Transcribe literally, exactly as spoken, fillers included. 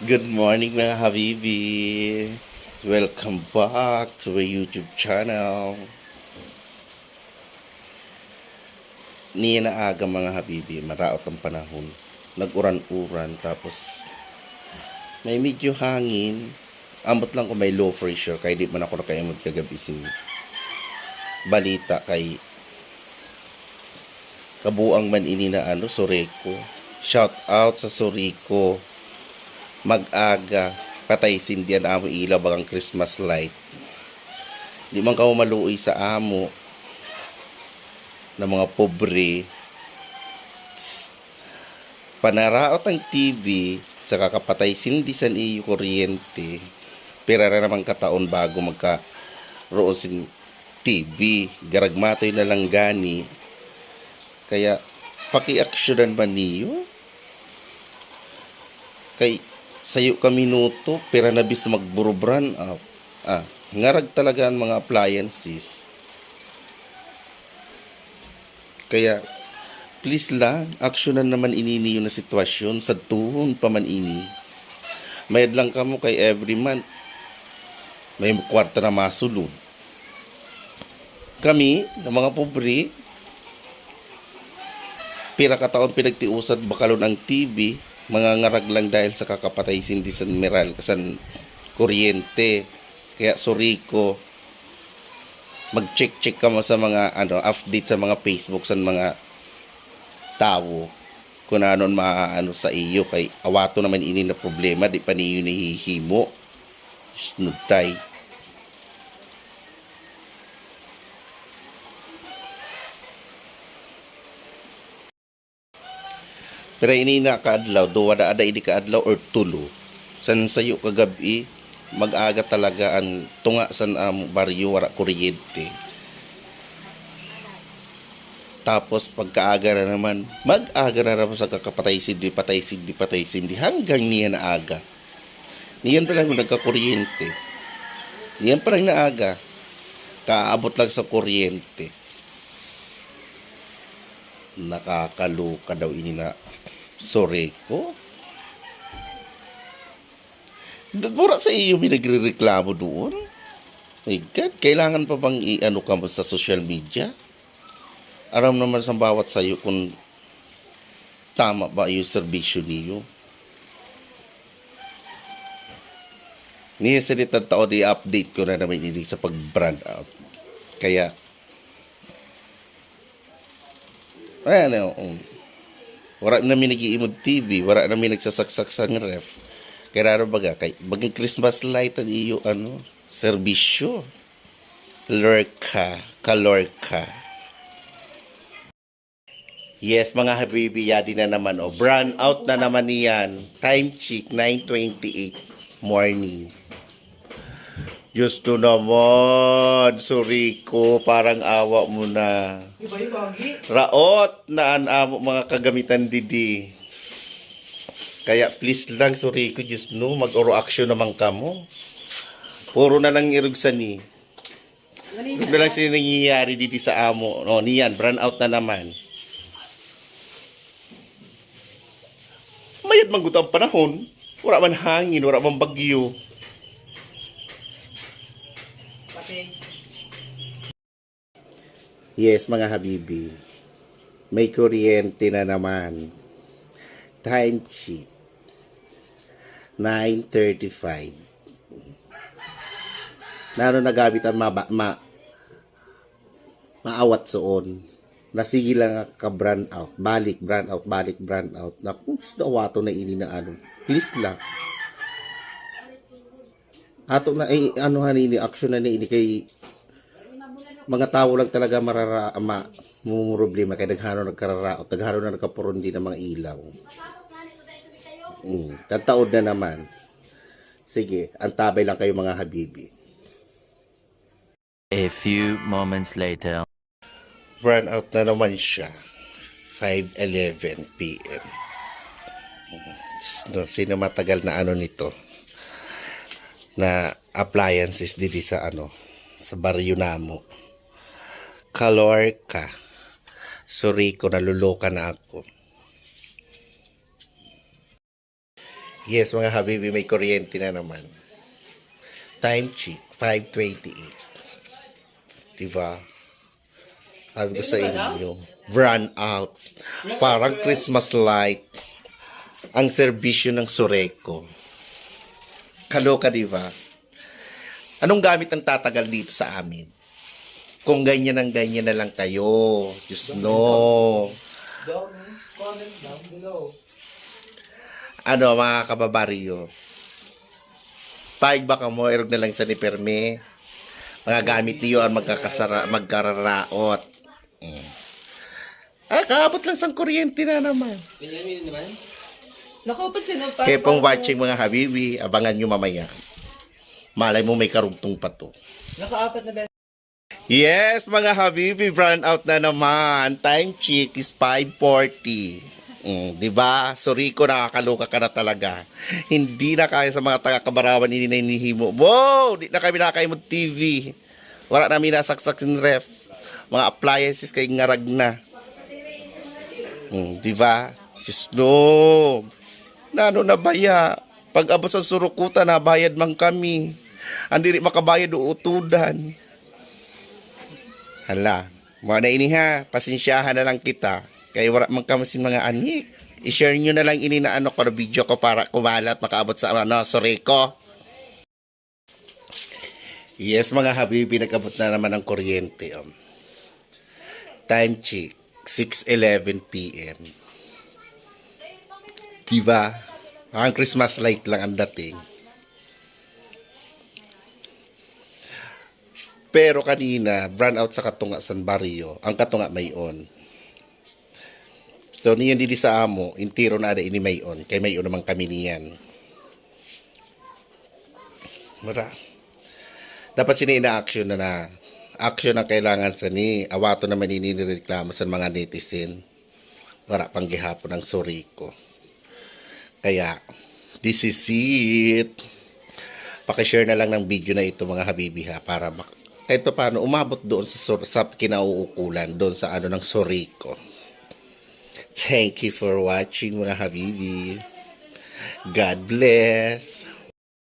Good morning, mga habibi! Welcome back to my YouTube channel. Niya na aga, mga habibi, maraot ang panahon. Nag-uran-uran, tapos may medyo hangin. Ambot lang kung may low pressure, kaya di man ako nakaimod kagabi sin balita kay kabuang man ini na ano, Soreco. Shout out sa Soreco. Mag-aga, patay sindi an amo ilaw, bagang Christmas light. Di man kamo maluoy sa amo na mga pobre. Panaraot ang T V, sa kakapatay sindi san iyo kuryente, pira na naman kataon bago magkaroon sin T V, garagmatoy na lang gani. Kaya, pakiaksyonan man niyo. Kay, sayo ka minuto, pira na bis magburubran, ah, ah, ngarag talaga ang mga appliances. Kaya, please lang, aksyonan naman ini niyo na sitwasyon, sadtuhon pa man ini. Mayad lang kamo kay every month, may kwarta na masulod. Kami, na mga pobre, pira ka taon pinagtiusan bakalon ang T V, mga ngarag lang dahil sa kakapatay sindi san meral, san kuryente. Kaya Soreco, mag-check-check kamo sa mga, ano, update sa mga Facebook, sa mga tawo, kung ano an maaano sa iyo, kay awato naman ini na problema, di pa niyo nahihimo. Snudtay. Pero ini na kaadlaw, duwa na ada ini kaadlaw or tulo. San sayo kagabi, mag-aga talaga ang tunga san amo baryo, wara kuryente. Tapos pagkaaga na naman, mag-aga na naman sa kakapatay sindi, patay sindi, patay sindi, hanggang niya na aga. Niyan pa lang nagkakuryente. Niyan pa lang na aga, kaabot lang sa kuryente. Nakakaloka daw ini na Soreco. Wara sa iyo may nagrereklamo doon? My God, kailangan pa bang i-ano ka mo sa social media? Aram naman sa bawat sayo kung tama ba yung serbisyo niyo. Niya sa litang taon, i-update ko na naman ini sa pag-brand out. Kaya, ayan, oh, um, wala na mi nag-iimod T V, wala na mi nagsasaksak sa ref. Kaya ano baga, kay, bagang Christmas light ang iyo, ano, serbisyo. Lorca, ka-Lorca. Yes, mga habibi, yadi na naman, oh. Brand out na naman niyan. Time check, nine twenty-eight morning. Diyos ko naman, Soreco, parang awa mo na. Raot na an amo mga kagamitan didi. Kaya please lang, Soreco, Diyos no, mag-oro aksyon naman kamo. Puro na lang irog sani. Huwag na lang sila nangyayari didi sa amo. No, niyan, brand out na naman. Mayad man gud ang panahon. Wala man hangin, wala man bagyo. Yes, mga habibi. May kuryente na naman. Time check. Nine thirty-five. Na ano nagamit ang maba, ma, maawat soon. Na sige lang ka-brand out. Balik, brand out, balik, brand out. Naku, gusto awato na ini na ano. Please lang. Ato na, eh, ano han ini, action na ini kay mga tawo lang talaga marara, ma, problema kay daghano nagkararaot, daghano na nagkapurundi ng mga ilaw. Mm, tataod na naman. Sige, antabay lang kayo, mga habibi. A few moments later. Brand out na naman siya. Five eleven P M. No, sino matagal na ano nito? Na appliances didi sa ano, sa baryo namo. Kalorka. Sorry ko, naluloka na ako. Yes, mga habibi, may kuryente na naman. Time check, five twenty-eight. Diba? Sabi ko sa inyo, brownout. Parang Christmas light ang serbisyo ng Sureco. Kaloka, di ba? Anong gamit ang tatagal dito sa amin? Kung ganyan ang ganyan na lang kayo, Diyos no. Down, comment down below. Ano, mga kababaryo? Paig ba kamo, irog na lang sa ni Perme? Mga gamit niyo ang magkakasara, magkararaot. Mm. Ah, kaabot lang sang kuryente na naman. Ganyan yun naman. Naku, pansin ang Kaya pong watching, mga habibi, abangan nyo mamaya. Malay mo may karugtong pa to. Nakaapat na beses. Yes, mga habibi, brownout na naman. Time check is five forty. Mm, di ba? Sorry ko, nakakaloka ka na talaga. Hindi na kaya sa mga taga-Kabarawan ini na inihimo. Wow! Di na kami nakakaimod T V. Wala namin nasaksak yung ref. Mga appliances kay ngarag na. Mm, di ba? Diyos no. Nano na baya? Pag abot sa surukutan, nabayad man kami. Ang diri makabayad, uutudan. Hala, mga na ini ha, pasensyahan na lang kita. Kay wala man kami sin mga anik. I-share nyo na lang ini na ano ko, video ko para kumalat, makaabot sa ano, Sureco. Yes, mga habibi, nag-abot na naman ang kuryente. Um. Time check, six eleven p m. Diba? Ang Christmas light lang ang dating. Pero kanina, brownout sa katunga san baryo, ang katunga may on. So, niyan didi sa amo, intiro na ada ini may on, kay may on naman kami niyan. Mara. Dapat sini ina-action na na. Action ang kailangan sa ni. Awato naman ini nireklamo sa mga netizen. Wala pang gihapon ang Sureco. Kaya, this is it. Pakishare na lang ng video na ito, mga habibi ha, para mak- kahit pa paano umabot doon sa, sur- sa kinauukulan, doon sa ano ng Sureco. Thank you for watching, mga habibi. God bless.